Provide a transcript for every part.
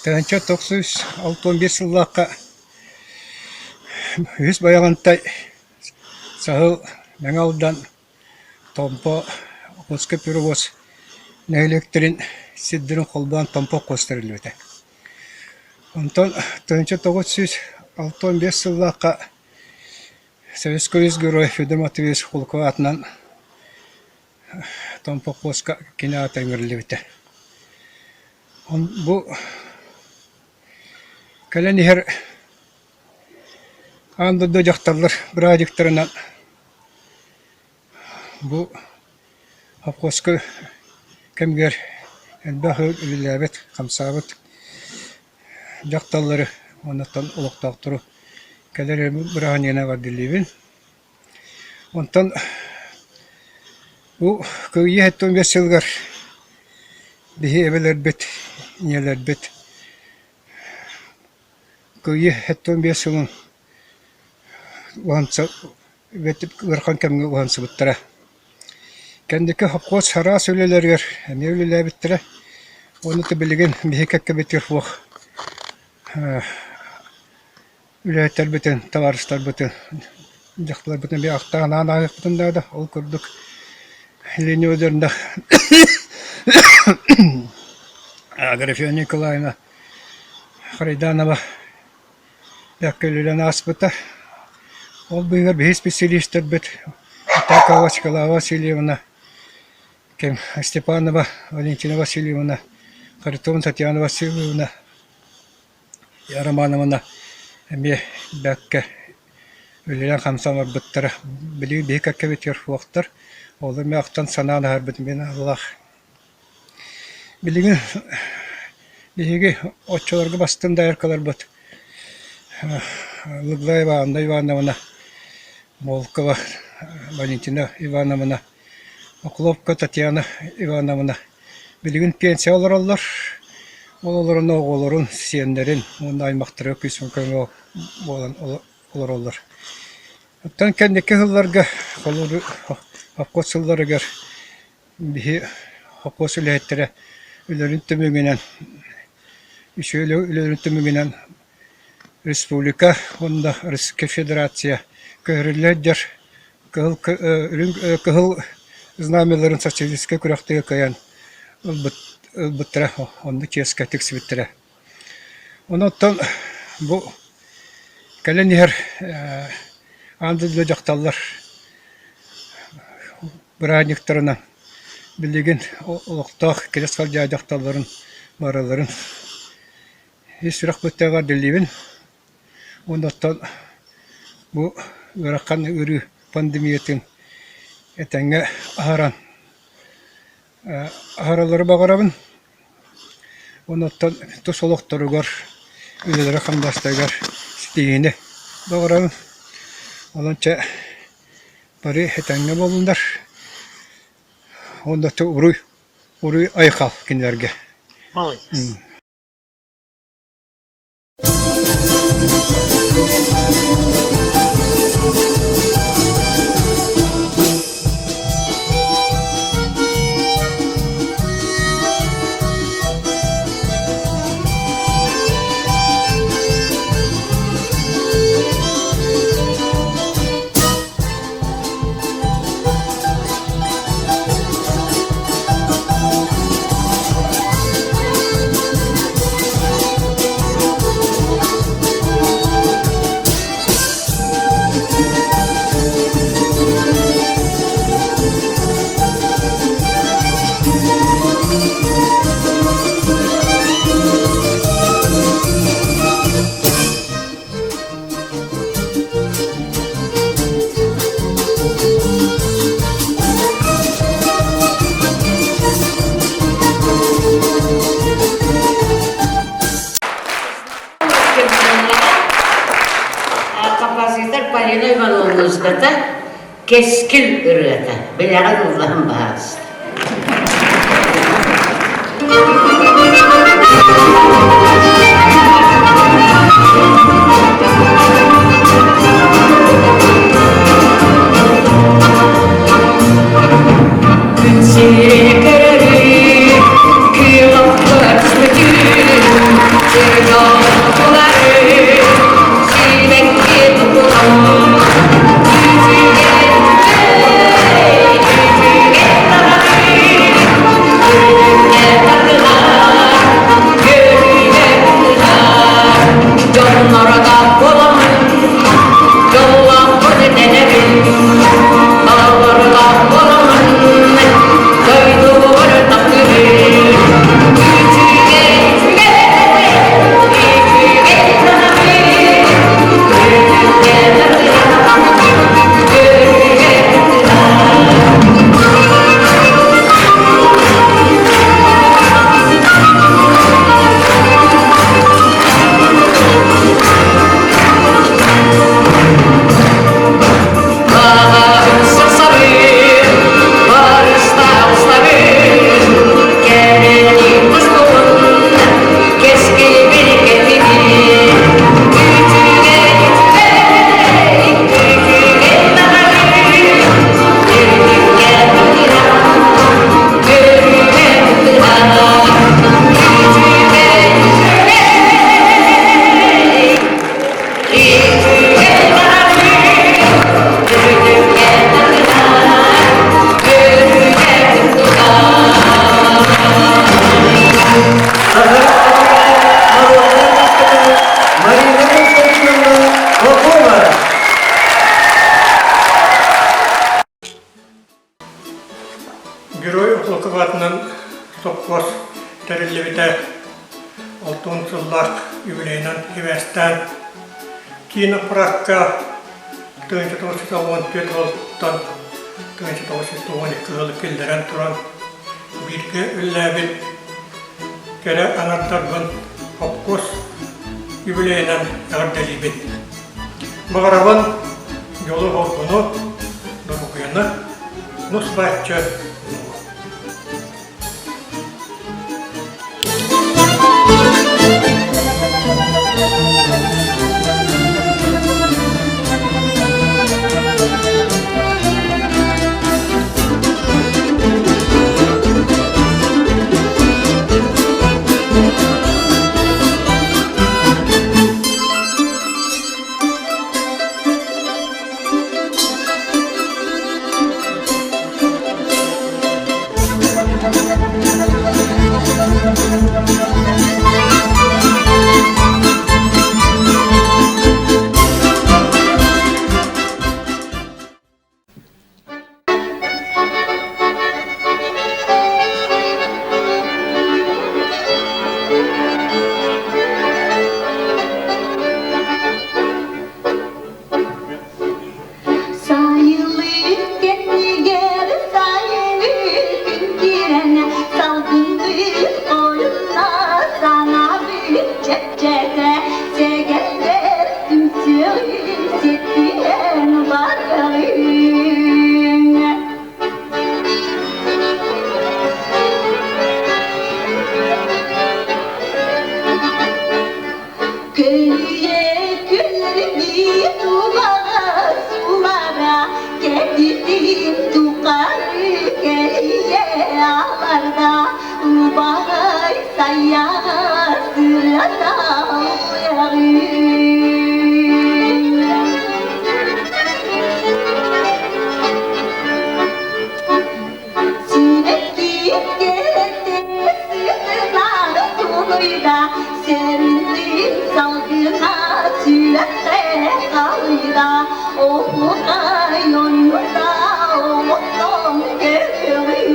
1961 сыллаахха Үһүс Байаҕантай Саһыл Мэҥэ Алдан Томпо Охотскай Перевоз нэһилиэктэрин сирдэрин холбоон Томпо холкуос тэриллибитэ. Онтон 1965 сыллаахха Советский Союз Герой Федор Матвеевич Кулаков аатынан Томпо холкуоска кини аата ыҥырыллыбыта. Бу кэлэн иһэр аан дойду дьахталлар бырааһынньыктарынан бу холкуоска кэмигэр элбэх үлэлээбит, хамсаабыт дьахталлары уонна олохтоохтору кэлэр бырааһынньыгынан эҕэрдэлиибин. Онтон бу Кыайыы 75 сылыгар биһи эбэлэрбит, ийэлэрбит Кыайыы 75 сылын ыарахан кэмҥэ уһансыбыттара. Кэнники холкуос араас үлэлэригэр эмиэ үлэлээбиттэрэ. Уонна билигин биһи кэккэбитигэр суох үлэһиттэрбитин, табаарыстарбытын, дьахталларбытын эмиэ ахтаан ааһыахпытын наада. Ол курдук Лена Федоровна Аграфена Николаевна Харайданова бэркэ үлэлээн ааспыта. Ол быыһыгар биһиги специалистарбыт Атакова Николаева Васильевна, Степанова Валентина Васильевна, Харитон Татьяна Васильевна Романовна эмиэ бэркэ үлэлээн-хамсаан барбыттара. Билигин биһиги кэккэбитигэр суохтар. Ол эмиэ ахтан-санаан аһарбыт мин аналлаах. Билигин биһиги оччолорго бастыҥ дояркаларбыт Лыглаева Анна Ивановна, Волкова Валентина Ивановна, Охлопко Татьяна Ивановна Билигин пенсия олороллор. Ол олорон оҕолорун, сиэннэрин уонна аймахтара күүс-көмө буолан олороллор. Оттон кэнники сылларга, холобур, холкуос сылларыгар биһи холкуос үлэһиттэрэ үлэлэрин түмүгүнэн, үчүгэй үлэлэрин түмүгүнэн республика уонна Российскай Федерация көһөрүллэ сылдьар Кыһыл үрүҥ кыһыл знамяларын социалистическай күрэхтэһиигэ кыайан ылбыттара, онно чиэскэ тиксибиттэрэ. Онон бу кэлэн иһэр аан дойду дьахталлар бырааһынньыктарынан билигин олохтоох кэлэ сылдьар дьахталларын барыларын ис сүрэхпиттэн эҕэрдэлиибин. Уонна оттон бу ыарахан ыарыы пандемиятын этэҥҥэ аһаран аһараллары баҕарабын. Уонна оттон тус олохторугар, үлэлэрэ-хамнастарыгар ситиһиини баҕарабын. Онон чэ бары этэҥҥэ буоллуннар. Уонна уруй уруй айхал кинилэргэ. Молодец. Композитор Полина Ивановна музыката Кэскил ырыата. Билэҕин ыллаһан баһаалыста. Күн сирин көрөрү, күөх окко түспүтүн, тэрилтэ 60 сыллаах юбилейынан сибээстээн киин аппараакка 1994 сылтан 1992 сылы киллэрэн туран бииргэ үлэлээбит кэрэ аҥардарбын холкуос юбилейынан эҕэрдэлиибин. Баҕарабын дьолу-соргуну, доруобуйаны, нус-бааччы буолуо. Сайылык кэннигэр сайылык күн киирэн салгыннык ойунна санаабыт чэпчэтэ сэгэллэр түмсүөҕүн ситтиһэн барыаҕыҥ. Көлүйэ күллүбүт тулаҕас улара кэтитин тухары кэлийэ аларда убаҕай сайаҕас ырыата уйаҕын. Сэриннин салгына сүрэххэ халыйда, оһуохай ойуута оҥостон көрүөҕүҥ.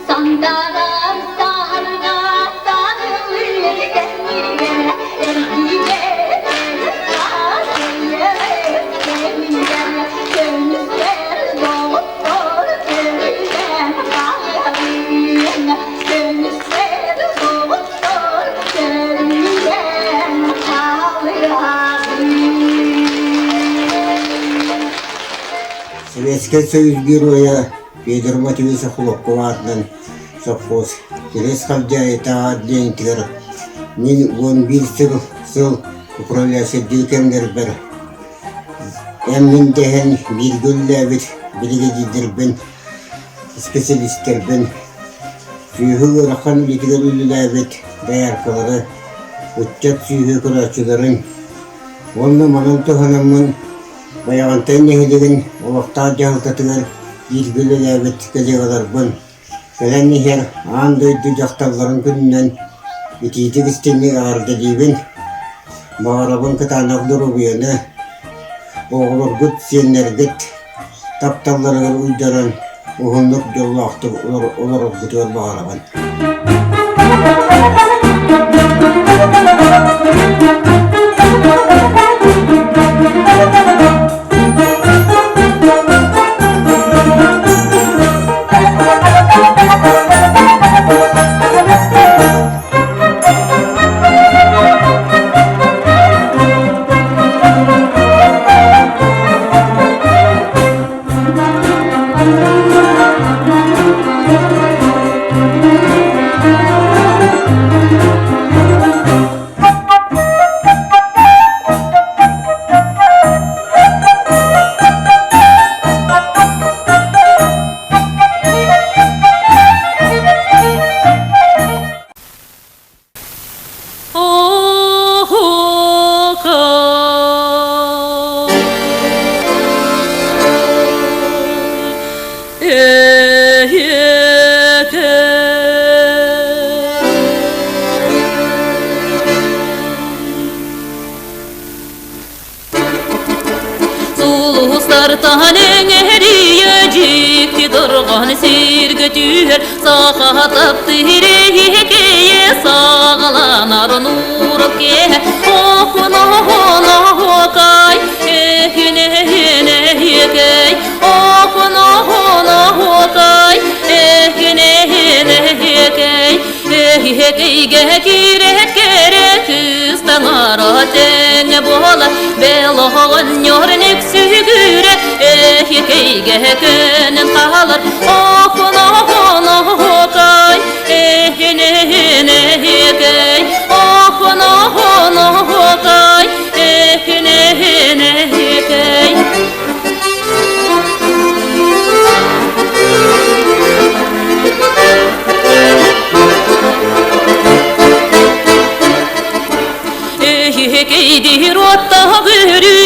Сандарар саһарга саһылы кэннигэр эргийэ көмүскэр доҕоттор көрүлэн хаалыан көмүскэр доҕоттор көрүлэн хаалыаҕын. Советскай Союз Геройа Федор Матвеевич Охлопков аатынан совхоз Кириэс Халдьаайытааҕы отделениетыгар мин 11 сыл управляющайдыы кэмнэрбэр эн-мин дэһэн бииргэ үлэлээбит биригэдьиирдэрбин, исписэлиистэрбин, сүөһү ыарахан үлэтигэр үлэлээбит дояркалары, ыччат сүөһү көрөөччүлэрин уонна манан туһанаммын Байаҕантай нэһилиэгин олохтоох дьаһалтатыгар бииргэ үлэлээбит коллегаларбын кэлэн иһэр аан дойду дьахталларын күнүнэн итиитик-истиҥник эҕэрдэлиибин! Баҕарабын кытаанах доруобуйаны, оҕолоргут, сиэннэргит тапталларыгар уйдаран уһуннук дьоллоохтук олороргутугар баҕарабын. Тартаһан эҥэрийэ дьикти дорҕоон сиргэ түһэр Саха таптыыр эһиэкэйэ саҕаланар нуурал киэһэ Охоно-хоно-хокай, эхинэ-хинэ-хикэй, Охоно-хоно-хокай, эхинэ-хинэ-хикэй, Эһиэкэйгэ киирэт кэрэ кыыс таҥара тэҥэ буола Белоҕонньор нүксүгүрэ эһиэкэйгэ көнөн хаалар Охоно-хоно-хокай, эхинэ-хинэ-хикэй, Охоно-хоно-хокай, эхинэ-хинэ-хикэй. Эһиэкэйдиир уоттаах үөрүү,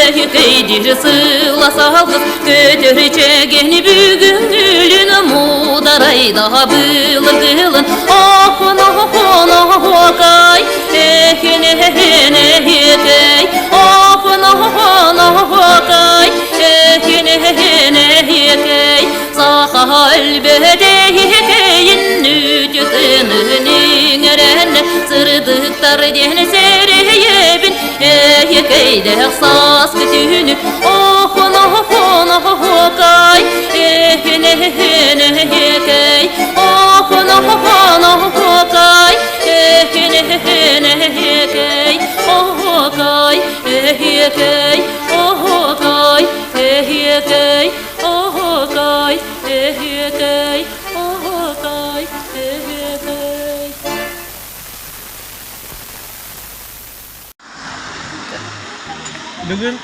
эһиэкэйдиир сыла салгыс, көтөр чэгиэн бүгүн үлүн муударайдаҕа былыргылын, охоно-хоно-хокай, эхин-эхин-эхикэй, охоно-хоно-хокай, эхин-эхин-эхикэй, Саха өлбөдейкейин үтүтүнүн иҥэрэн сырдыктар диэн сэрэйэбин эһиэкэйдээх сааскы түүнү охоно-хоно-хокай эхин-эхин-эхикэй охоно-хоно-хокай эхин-эхин-эхикэй охокай эһиэкэй охокай эһиэкэй Оһоокой, өһүөкэй, оһоокой, өһүөкэй. Бүгүн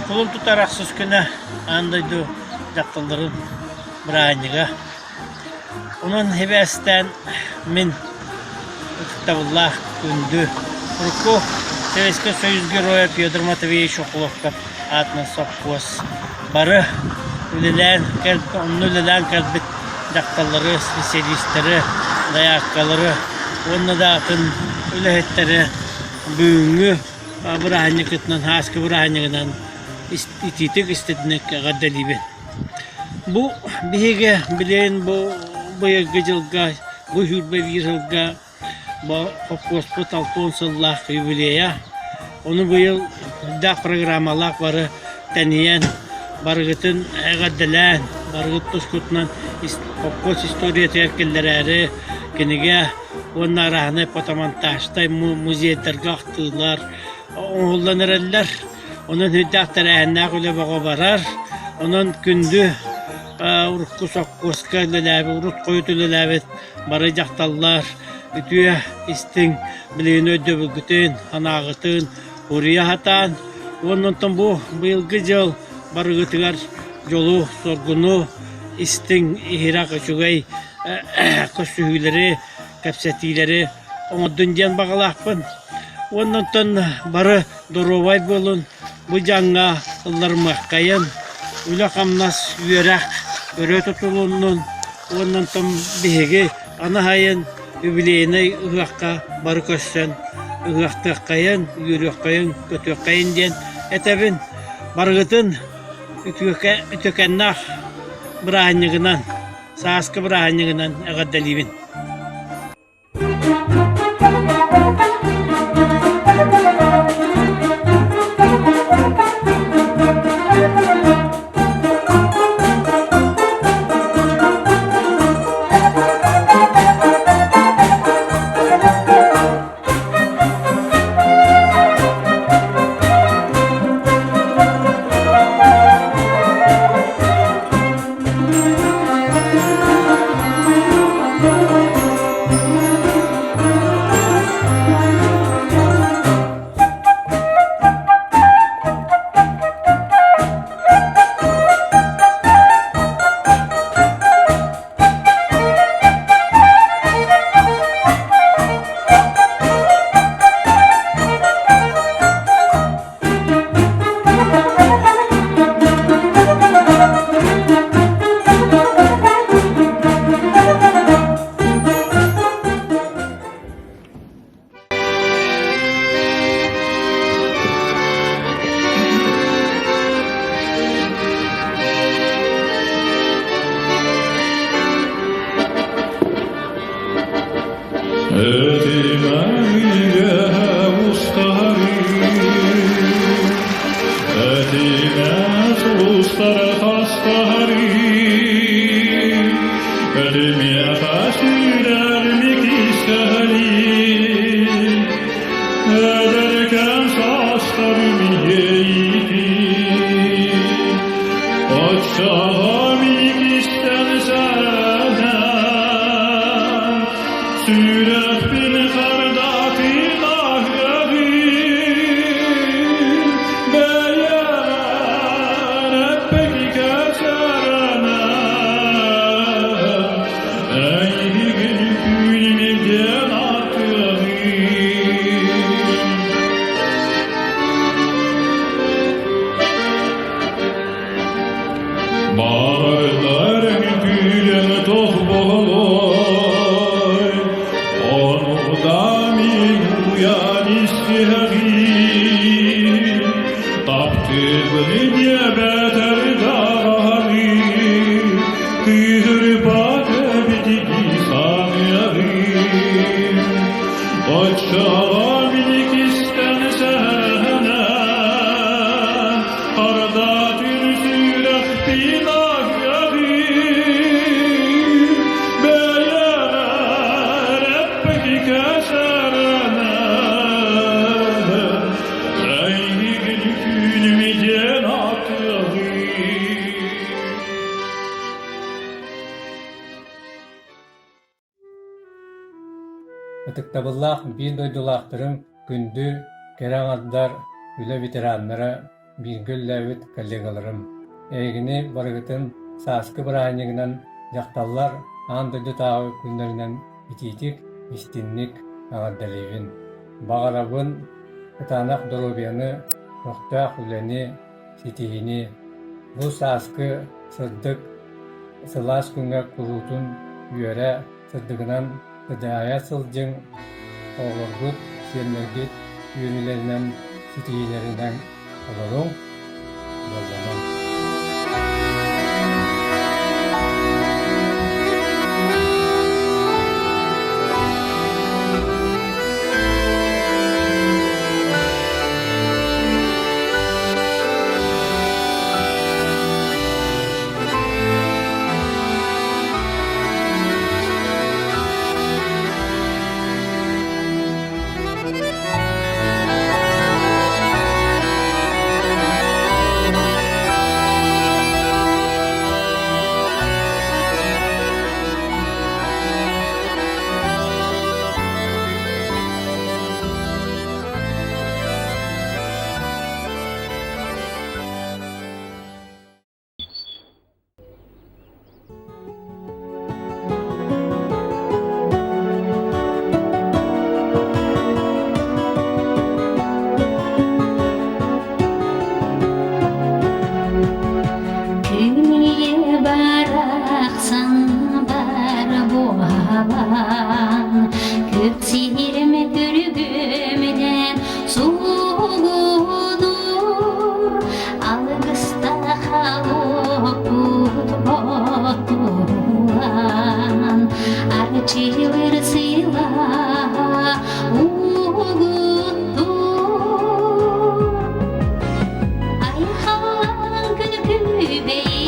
кулун тутар ахсыс күнэ аан дойду дьахталларын бырааһынньыга. Онон сибээстээн мин ытыктабыллаах күндү урукку Советскай Союз Геройа Петр Матвеевич Охлопков аатынан сопхуос бары үлэлээн онно үлэлээн кэлбит дьахталлары, специалистары, дайааккалары уонна да атын үлэһиттэри бүгүҥҥү бырааһынньыккытынан, ааскы бырааһынньыгынан итиитик иститинник эҕэрдэлиибин. Бу биһиги билигин бу быйылгы дьылга, бу 21 сылга бу холкуоспут 60 сыллаах юбилейа. Ону быйыл элбэх программалаах бары тэнийэн, барыгытын эҕэрдэлээн, барыгыт тускутунан холкуос историятыгар киллэрээри кинигэ уонна арааһынай фотомонтажтай музейдарга ахтыылар оҥоһуллан эрэллэр. Онон сүрдээх тэрээһиннээх үлэ бөҕө барар. Онон күндү урукку сопхуоска үлэлээбит, урут хойут үлэлээбит бары дьахталлар үтүө истиҥ билигин өйдөбүлгүтүн, санааҕытын уруйа сатаан уонна онтон бу быйылгы дьыл барыгытыгар дьолу, соргуну, истиҥ, иһирэх үчүгэй көрсүһүүлэри, кэпсэтиилэри оҥордун диэн баҕалаахпын. Уонна онтон бары доруобай буолун, бу дьаҥҥа ылларымыаххайын, үлэ-хамнас, үөрэх өрө тутулуннун уонна онтон биһиги аны аһайын юбилейнай ыһыахха бары көрсөн ыһыахтыаххайын, үөрүөххэйин, көтүөххэйин диэн этэбин. Барыгытын үтүөкэннээх бырааһынньыгынан, сааскы бырааһынньыгынан эҕэрдэлиибин. Этимэ устары, этимэ сулустары хастары, этимиэхэ сүүрэрми кистэли, эдэркээн саастарым иэйити, оччоҕо миигиттэн сэрэнэн, Сүрэхпин хардаатын аһыаҕын, бэйэҕэр эппэккэ сэрэнэн, эйигин күнүм аттыаҕым. Баҕардар күүрэн тох болой, ону да мин уйан истиэҕим. Таптыыбын диэбэтэр даҕаны, кыыһырбат эбит дии саныаҕым. Оччоҕо мин кистэн сэһэнэн, Ардатын сүрэхпин аһыаҕым, бэйэҕэр эппэккэ сэрэнэн, эйигин күнүм диэн ааттыаҕым. Ытыктабыллаах биир дойдулаахтарым, күндү, кэрэ аҥардар, үлэ ветераннара, бииргэ үлэлээбит коллегаларым! Эһигини барыгытын сааскы бырааһынньыгынан дьахталлар аан дойдутааҕы күннэринэн итиитик, истиҥник эҕэрдэлиибин! Баҕарабын кытаанах доруобуйаны, көхтөөх үлэни, ситиһиини! Бу сааскы сырдык, сылаас күҥҥэ куруутун үөрэ, сырдыгынан сыдьаайа сылдьыҥ, оҕолоргут, сиэннэргит үөрүүлэринэн, ситиһиилэринэн олоруҥ, дьоллонуҥ. Күнүйэ барахсан бар буолан, Күк сирим күргүмүнэн суугунуур, Алгыстаах алоппут ботуган, Арчылыр сыла угуттуур. Айхаллаан күн күбэй.